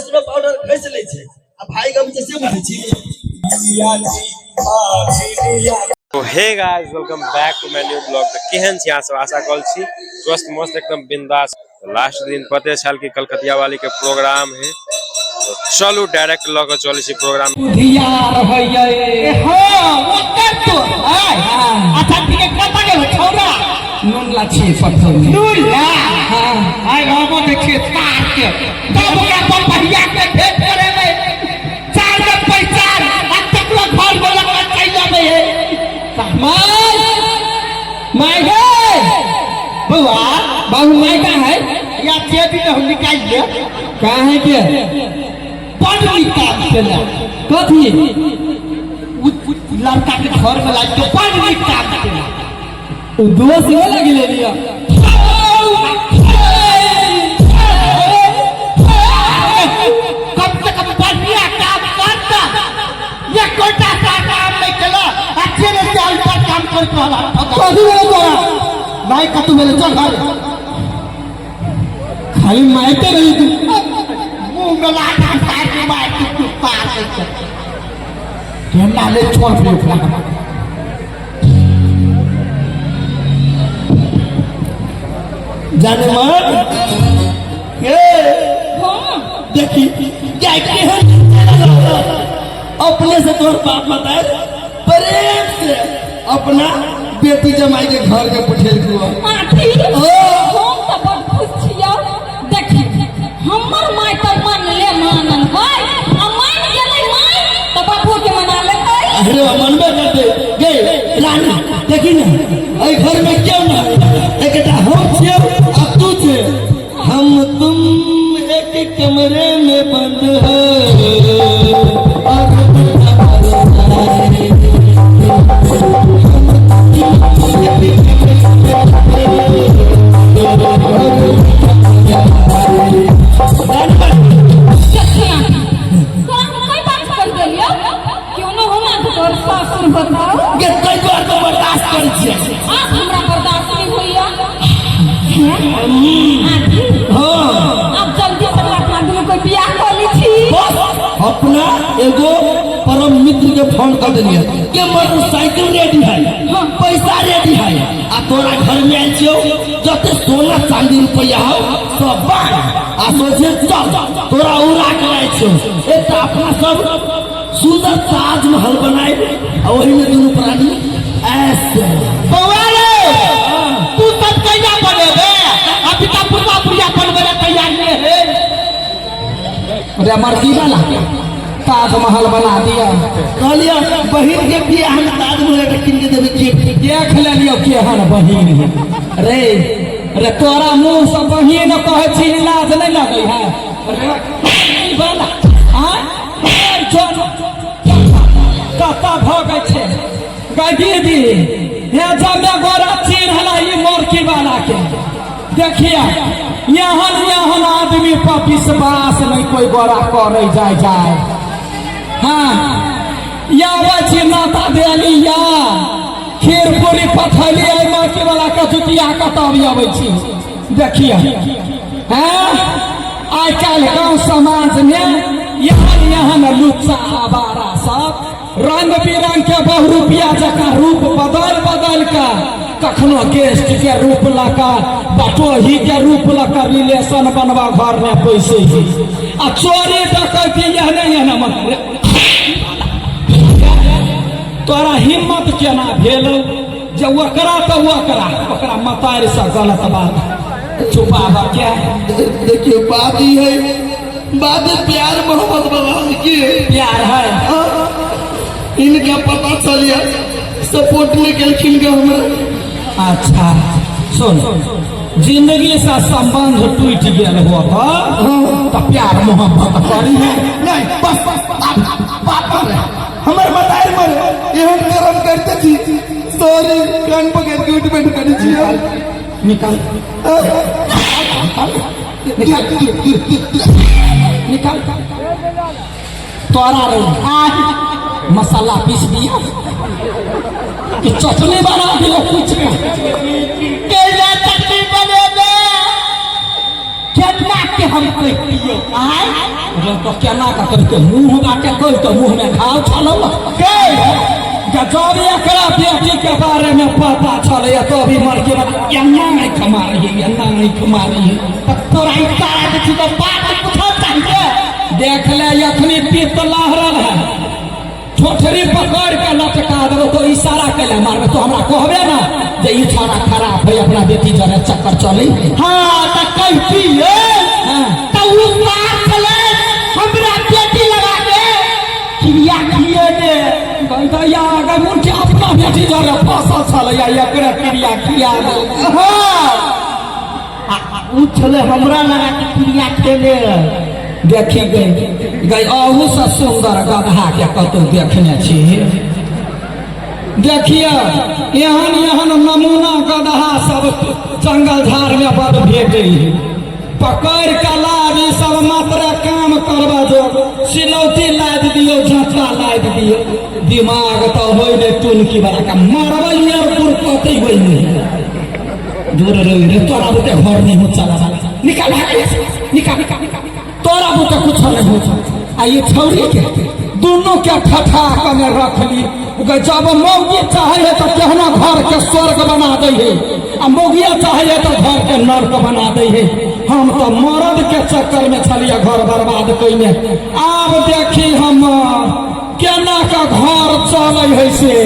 Snow powder घसि लै छै आ भाई गम छै से बुझै छी। तो hey guys, welcome back to my new blog. तऽ केहन छी अहाँ सब? आशा कल छी स्वस्थ मस्त एकदम बिंदास। लास्ट दिन पते छल कि कलकतिया वाली के प्रोग्राम है, तो चलू डायरेक्ट लऽ के चलै छी प्रोग्राम। बुधियार होइए। हाँ, ओकर तो आय। अच्छा ठीक है, कतऽ गेल छौड़ा? नून ला छी पत्थर में। नून ला? हाँ। आय हम देखिए तार के तब ओकरा बम्बहिया के भेंट करेबै। चार गो पैसा आ तकरो घर में लगा चलि जाबै है। माय माय गे बउआ बाबू माय का है? या जेबी में हम निकालि ले। का है के? बड़ नीक काम केला। कथी? उ लड़का के घर में लाग के बड़ नीक काम केला। उ दोस्त हो लगी ले लिया। कम से कम बढ़िया काम करता, ये कोटा सा काम नहीं केला। अच्छे ने चाल पर काम कर रहला। कथी भेलै तोरा? नहीं कतू भेलै, चल घर। खाली मारते रही तू। मुंह में लाठा मार के मार के तू पार कर के केना ले छोड़ दे ओकरा। जाने मन ये देखी जाय केहन अपने से तोहर बाप बताए प्रेम से अपना बेटी जमाई के घर के पठेल हुआ। आँठी, ओ। हम तऽ बड़ खुश छियौ। देखी, हमर माय तऽ मानले मानन है, आ मान गेलै माय तऽ बाबू के मना लेतै। अरे मनबे करते गे रानी। देखी ने, एहि घर में क्यों ना एकटा हम छियौ आ तू छे। हम तुम एक कमरे में बंद हो और देखी आँठी, तोरा हम कई बार कहि देलियौ क्यों न होना तऽ तोहर सासुर बताउ। गे ताहि दुआरे तऽ बर्दाश्त करै छियै। आब हमरा बर्दाश्त नहीं होइया। आँठी, हाँ। आब जल्दी से अपना दुनू कोई बियाह कऽ लै छी। बस अपना एगो परम मित्र के फोन कर देलियै के मोटरसाइकिल रेडी है, पैसा रेडी है, आ तोरा घर में आयल छियौ जते सोना चांदी रुपया हो सब बांट आ सोचे चल तोरा उड़ा के लाय छियौ। एक अपना सब सुंदर ताजमहल बनाए आ ओही में दुनू प्राणी ऐसे। बउआ रे, तू सब कहिया बनेबे? अभी तक पुरवा पुरिया बनबे ला तैयार नहीं है। अरे मर्जी वाला ताजमहल बना दिया। कहलियै बहिन के बियाह में ताजमहल एकटा कीन के देबै गिफ्ट। देख लेलियौ केहन बहिन है रे। रे तोरा मुंह से बहिन कहै छी, लाज नहीं लगै है रे वाला? आँय? ए, जोन कतऽ भगै छै गै दीदी? हे जमे गोरा चिन्हला ई मोरकी वाला के। देखिए, यहन यहन आदमी पर विश्वास नहीं कोई गोरा करे जाय जाय। हाँ, आबै छी नाता देली या खीर पूरी पथैली एहि मरकी वाला के जुतिया के तब अबै छी। देखिए, हैं आइ काल्हि गाँव समाज में यहन यहन लुच्चा आवारा सब रंग बिरंग के बहुरूपिया जकाँ रूप बदल बदल के कखनो गेस्ट के रूप लऽ कऽ, बटोही के रूप लऽ कऽ रिलेशन बनवा घर में पैसे ही आ चोरी डकैती एहने एहने मन। तोरा हिम्मत केना भेल जे ओकरा तऽ ओकरा ओकरा मतारि से गलत बात छुपाबऽ के? देखियो, बात ई है, बात प्यार मोहब्बत वाला है कि प्यार है। हाँ, इनका पता चल गया, सपोर्ट में गेलखिन के हमरा। अच्छा सुन, जिंदगी से संबंध टूट गेल हो तो प्यार मोहब्बत करी है? नहीं, बस बस बाप मरे, हमर बताए मरे, एहन करम करते छी। सॉरी, कान पकड़ के उठ बैठ करै छी। निकाल निकाल निकाल तोरा रे आज मसाला पीस दिया कि चटनी बना दियो कुछ के? केला चटनी बनेबे? केतना के हम कहितियो आय? रे तो केना का कहते मुंह बाटे कह तो मुंह में घाव छलौ के जब एकरा बेटी के बारे में पता चले तो अभी मर के बाद एना नहीं खमा रही एना नहीं खमा रही। त तोरा इशारा के छी तो बात पूछल चाहिए। देख ले अखनी पीत लहरल है, ठोठरी पकड़ के लटका देबो तो इशारा कैला मारबे तो हमरा कहबे ना जे ई छोरा खराब है अपना बेटी जरे चक्कर चले। हाँ त कहतियो। हाँ। त उ सार छलै हमरा बेटी लगा के क्रिया किए ने। कहै या अगर मुर्खी अपना बेटी जरे फसल छलै या एकरा क्रिया किया देलकै। हाँ उ छलै हमरा लगा के क्रिया केने। देखी गई गई अहू से सुंदर गधा के कतौ देखने छी। देखिए एहन एहन नमूना गधा सब जंगल झाड़ में बड भेटे है। पकड़ के लाब ई सब मात्र काम करबा जो सिलौटी लादि दियौ जाँता लादि दियौ दिमाग तो होइ नहि टुनकी वाला के मारबै यार पुरपति होइ नहि दूर रही रे तोरा बुते घर नहीं हो चला निकाल भाग यहाँ से, निकाल निकाल तोरा बुते कुछ नहीं हो आ ये छौरी के दोनों के ठठा कने रख ली। जब मौगी चाहे है तो केहना घर के स्वर्ग बना दे है आ मौगिया चाहे है तो घर के नर्क बना दे है। हम तो मर्द के चक्कर में छलिए घर बर्बाद कैने। आब देखी हम केना का घर चले है से।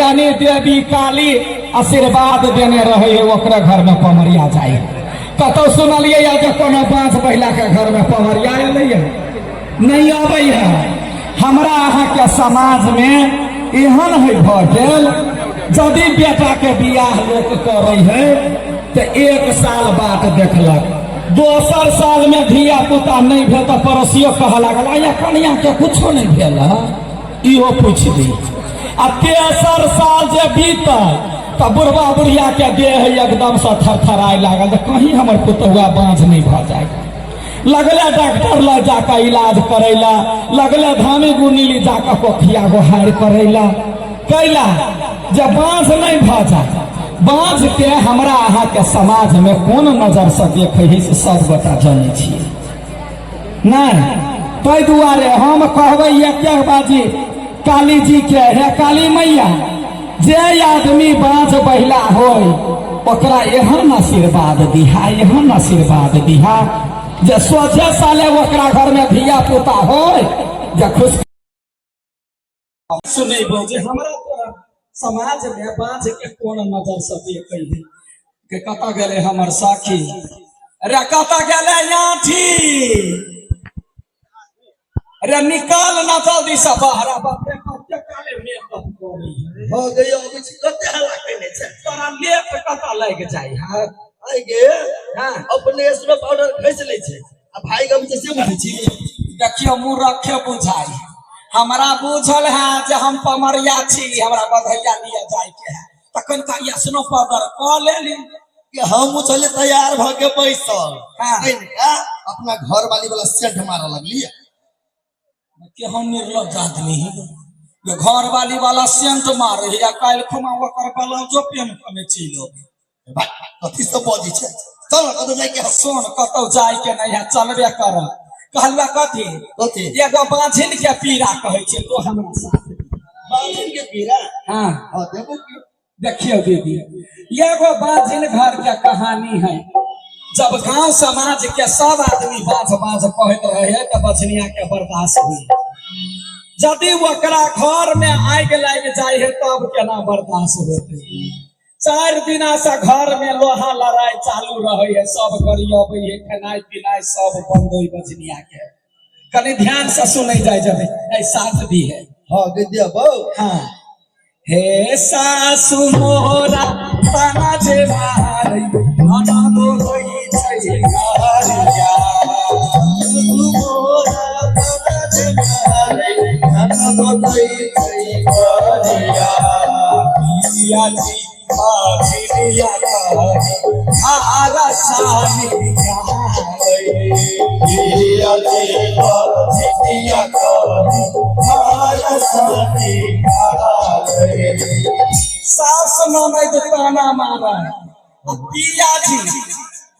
यानी देवी काली आशीर्वाद देने रहे है ओकरा घर में पमरिया जाए। कतौ सुनलियै या जे कोनो बाँझ महिला के घर में पमरिया एलै है? नहीं अबै है। हमरा अहाँके समाज में एहन है भऽ गेल, यदि बेटा के बियाह लोक करै है तऽ एक साल बाट देखलक, दोसर साल में धिया पुता नहीं भेल तऽ पड़ोसियो कहऽ लागल, आया कनिया के कुछो नहीं भेल है, इहो पूछि दी। आ तेसर साल जे बीतल तऽ बुढ़बा बुढ़िया के देह एकदम से थरथराय लागल, तऽ कहीं हमर पुतहुआ बाँझ नहीं भऽ जाय। लगले डॉक्टर लग जाकऽ इलाज करैला, लगले धामी गुनीली जाकऽ कोखिया गोहार करैला, कैला जे बाँझ नहीं भऽ जाय। बाँझ के हमरा अहाँके समाज में कोन नजर से देखै है से सब गोटा जनै छियै नहीं। ताहि दुआरे हम कहबै एक बाजी काली जी के, हे काली मैया, जे आदमी बाँझ बहिला होय ओकरा एहन आशीर्वाद दिहा, एहन आशीर्वाद दिहा जे सोझे साले ओकरा घर में धिया पुता होय जे खुश। सुनेबो जे हमरा तोरा समाज में बाँझ के कोन नजर से देखै है। के कतऽ गेलै हमर साखी रे, कतऽ गेलै आँठी रे, निकाल ना जल्दी से बाहर। बाप रे, कते काले मेकअप करै है। हो गई अबै छी, कते हल्ला केने छै। तोरा लेप कतऽ लागि जाइ है? आइ गे। हाँ। अपने स्नो पाउडर खैस लै छै आ भाई के अबै छै से बुझै छी। देखियो मूर्खे बुझाइ, हमरा बुझल है जे हम पमरिया छी, हमरा बधैया लिअ जाइके है, तखन का स्नो पाउडर कऽ लेली। कि हम छले तैयार भऽ के बैसल। हाँ। का अपना घर वाली वाला सेंट मारऽ लगली। केहन निर्लज आदमी है जे घर वाली वाला सेंट मारे है, या काल्हि खुमा ओकर ब्लाउजो पेन कने चलि अबै। भाई, कथी सब बजै छै, चल न, कतौ जाइके हौ। सुन, कतौ जाय के नहीं है, चलबे कर। कहलुआ कथी? कथी? एगो बाँझिन के पीड़ा कहै छै, तो हमरा साथ। बाँझिन के पीड़ा? हाँ। हाँ, देबो की। देखियो दीदी, एगो बाँझिन घर के कहानी है। जब गांव समाज के सब आदमी बाँझ बाँझ कहैत रहे है तऽ बझनिया के बर्दाश्त हुई। यदि ओकरा घर में आगि लागि जाय है तब केना बर्दाश्त होते? 4 दिना से घर में लोहा लड़ाई चालू रहे है, सब गरियबै है, खेनाइ पिनाइ सब बंद होई बझनिया के। कनि ध्यान से सुनै जाय जब ऐ साथ भी है। हाँ, गई देबो। हाँ, हे सासु मोरा ताना जे मारै, ननदो होइ छै घरिया। मोरा ताना जे मारै, ननदो होइ छै घरिया। पिया जी बाझिनिया कही आरा सानी गारै। पिया जी बाझिनिया कही आरा सानी गारै। सास ननद ताना मारै, आ पिया जी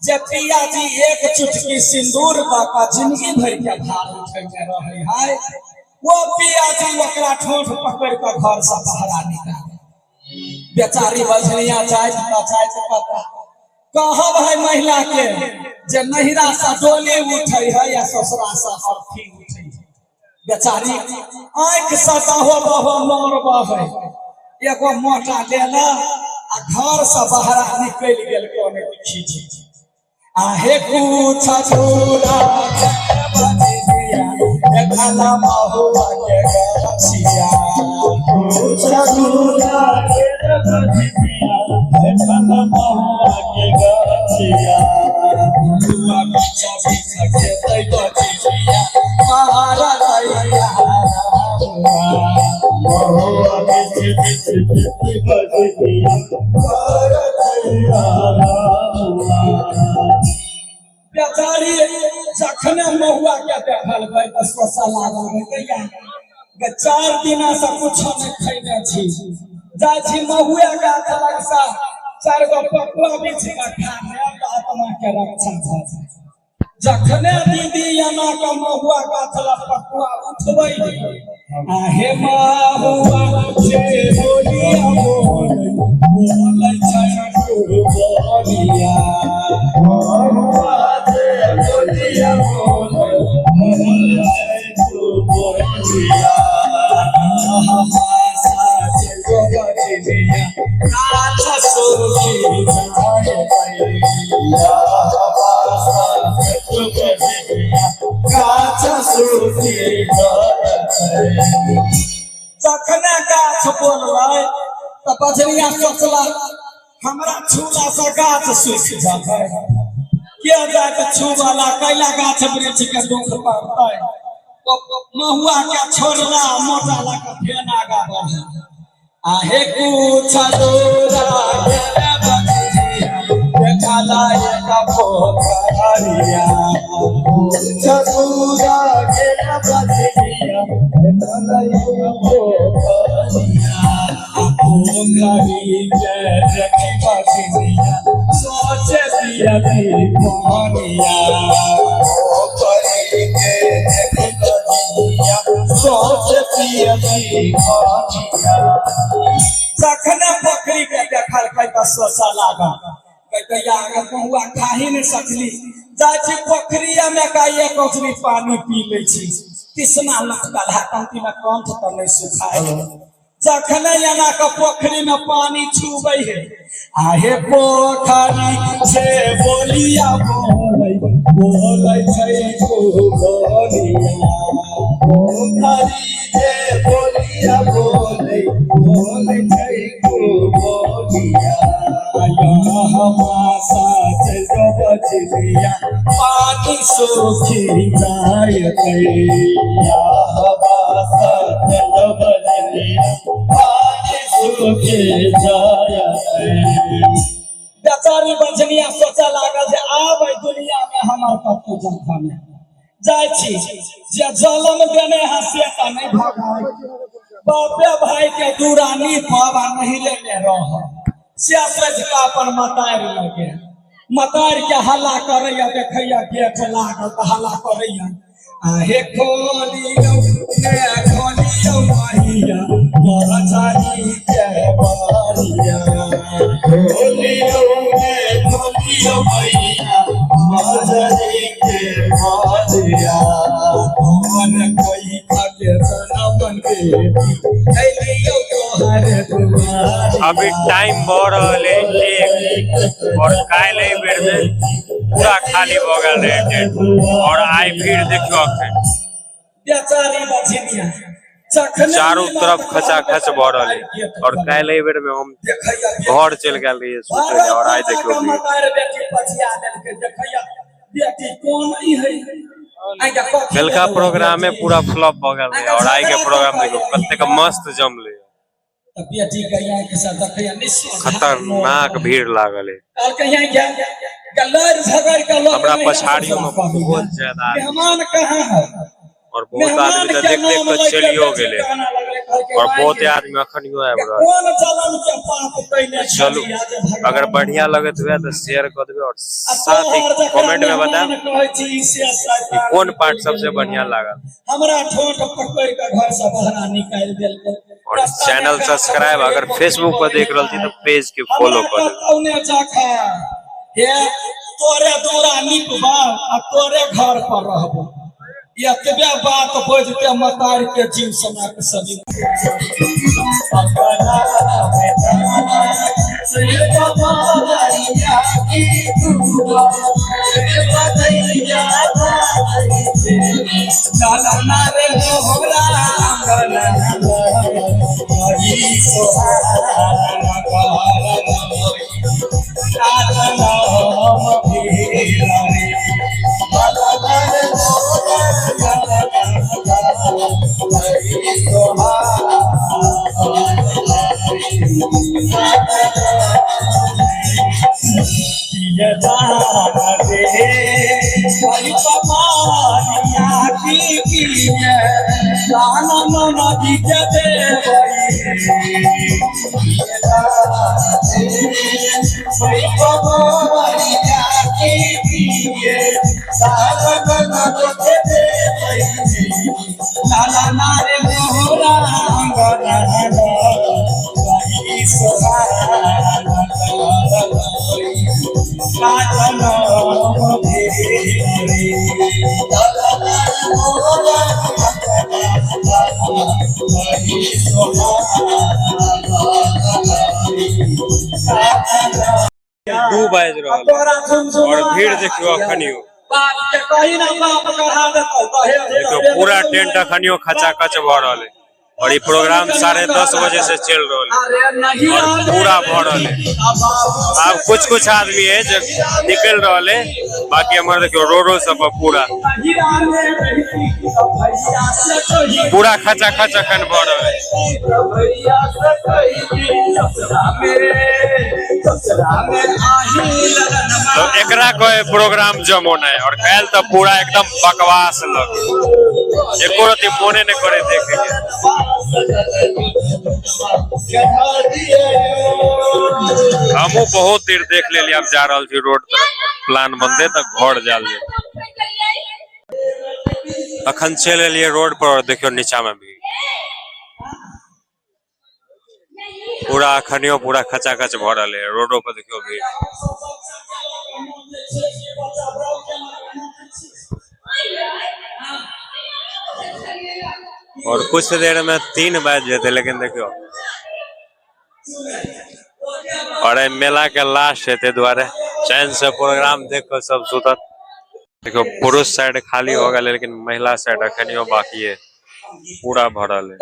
जे पिया जी एक चुटकी सिंदूर दऽ कऽ जिंदगी भरि के भार उठेने रहै है, वो पिया जी ओकरा ठोंठ पकड़ि कऽ घर से बहरा निकाले। बेचारी बझनिया जाइत तऽ जाइत कतऽ? कहब है महिला के जे नहिरा से डोली उठै है या ससुरा से अर्थी उठै है। बेचारी आँखि से दहो बहो नोर बहै, एगो मोटा लेला आ घर से बहरा निकलि गेल। कोने खींची आहे कुछ झूला देखला महुआ के गछिया। कुछ झूला देखला महुआ के गछिया। महुआ बिछ बिछ खेतै बचिया मारा दैया। महुआ बिछ बिछ खेतै बचिया मारा दैया। बेचारी जखने महुआ के देखलकै तऽ सोचऽ लागल, गैया गे, 4 दिना से कुछो नहि खैने छी, जाइ छी महुए गाछ लग से 4 गो पकुआ बिछ कऽ खा लेब तऽ आत्मा के रक्षा भऽ जायत। जखने दीदी एना के महुआ गाछ लग पकुआ उठबै, आहे महुआ जे बोलिया बोलै बोलै छै बोलिया। महुआ जे बोलिया बोलै बोलै छै बोलिया। सूखी जखने गाछ बोललै तऽ बजरिया सोचलक हमरा छूला से गाछ सूखि जेतै के जाके छूबला कैला गाछ वृक्ष के दुख पड़तै महुआ के छोड़ला मोटा लगा फेन आगा बढ़े आहे कुछ दूरा गेले बजरिया देखला एक पोखरिया कुछ दूरा गेले बजरिया देखला एक पोखरिया पोखरी के देखी बजरिया सोचे दिया पानिया पोखरी के देखी बजरिया सोचे दिया पानिया जखने पोखरी के देखलकै तऽ सोचऽ लागल कहै अगर महुआ खाही नहि सकली जाइ छी पोखरिया मे का एक औचरी पानी पी लै छी तिसना लटकल है कंती में कंठ तऽ नहि सुखाय जखने एना के पोखरी में पानी छुबै है आहे पोखरी से बोलिया बोलै बोलै छै बोलिया पोखरी जे बोलिया बोलै बोलै छै बोलिया बजरिया पानी सूखी जाय पानी सूखी जाय बेचारी बजनिया सोचऽ लागल जे आब एहि दुनिया में हमर कतौ जगह नहि जाइ छी जे जलम देने है से तऽ नहि भगाय बापे भाई के दूरानी पावा नहीं लेने रह से सोचि कऽ अपन मतारि लगे मतारि के हल्ला करैया देखैया गेट लागल तऽ हल्ला करैया आहे खोलियौ हे खोलियौ मैया बजारी के बारिया खोलियौ हे खोलियौ मैया बजारी के बारिया तोहर कोई खाके जनमन बेटी अइलियौ तोहर दुआरिया अभी टाइम भऽ रहल है 1 और काल्हि एहि बेर में पूरा खाली भऽ गेल रहे टेंट और आइ भीड़ देखियौ अखन बेचारी बझिनिया जखने चारू तरफ खचाखच भऽ रहल है और काल्हि एहि बेर में हम देखैया घर चलि गेल रहियै सुतै लए और आइ देखियौ भीड़ बेटी पछिया देलकै देखैया बेटी कोन ई है कलका प्रोग्राम में पूरा फ्लॉप भऽ गेल रहे और आइ के प्रोग्राम देखियौ कतेक मस्त जमलै बेटी के आँखि से देखैया निश्चय खतरनाक भीड़ लागल है कहलकै यहाँ के लड़ झगड़ के लोग हमरा नहीं पछाड़ियों में बहुत ज्यादा आदमी मेहमान कहाँ है और बहुत आदमी तऽ देख देख कऽ चलियो गेलै और बहुते आदमी अखनियो आबि रहल कोन जलम के पाप कैने चलू छलियै जे भगवान अगर बढ़िया लगैत हुए तऽ शेयर कऽ देबै और आ साथ ही तोहर जकरा कमेंट में मेहमान बतायब कहै छी से कि शैतान कोन पार्ट सबसे बढ़िया लागल हमरा ठोंठ पकड़ि के घर से बाहर निकालि देलकै और चैनल सब्सक्राइब अगर फेसबुक पर देख रहल छी तऽ पेज के फॉलो कऽ देबै कौने जाखा हे तोरे दूरा निपबा आ तोरे घर पर रहबो एतबे बात बजते मतार के जीव सना के सभी चलना रे मोहरा 2 बाजि रहल है और भीड़ देखियौ अखनियो। देखियो पूरा टेंट अखनियो खचाखच भऽ रहल है और ई प्रोग्राम 10:30 बजे से चल रहल है और पूरा भऽ रहल है। आब कुछ कुछ आदमी है जो निकल रहल है, बाकी हमर देखियो रोडो सब पर पूरा पूरा खचाखच अखन भऽ रहल है। तो एकरा कहे प्रोग्राम जमोनाइ और काल्हि तऽ पूरा एकदम बकवास लगे, एको रति मोने नहि करे देखे के। हमहूँ बहुत देर देख लेलियै, आब जा रहल छी रोड तरफ, प्लान बनते तऽ घर जायल जेतै। अखन चलि एलियै रोड पर और देखियौ नीचा में भीड़ पूरा अखनियो पूरा खचाखच भऽ रहल है। रोडो पर देखियौ भीड़। और कुछ देर में 3 बाजि जेतै, लेकिन देखियौ और एहि मेला के लास्ट है, ताहि दुआरे चैन से प्रोग्राम देख कऽ सब सुतत। देखियौ पुरुष साइड खाली हो गेलै, लेकिन महिला साइड अखनियो बाकी है, पूरा भरल है।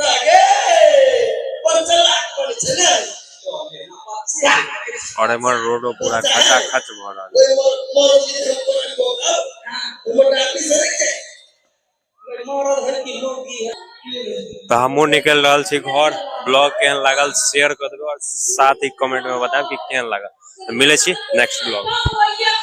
और एम्हर रोडो पूरा खचाखच भरल है। तऽ हमहूँ निकलि रहल छी घर। ब्लॉग केहन लागल शेयर कऽ देबै और साथ ही कमेंट में बतायब कि केहन लागल। तऽ मिलै छी नेक्स्ट ब्लॉग।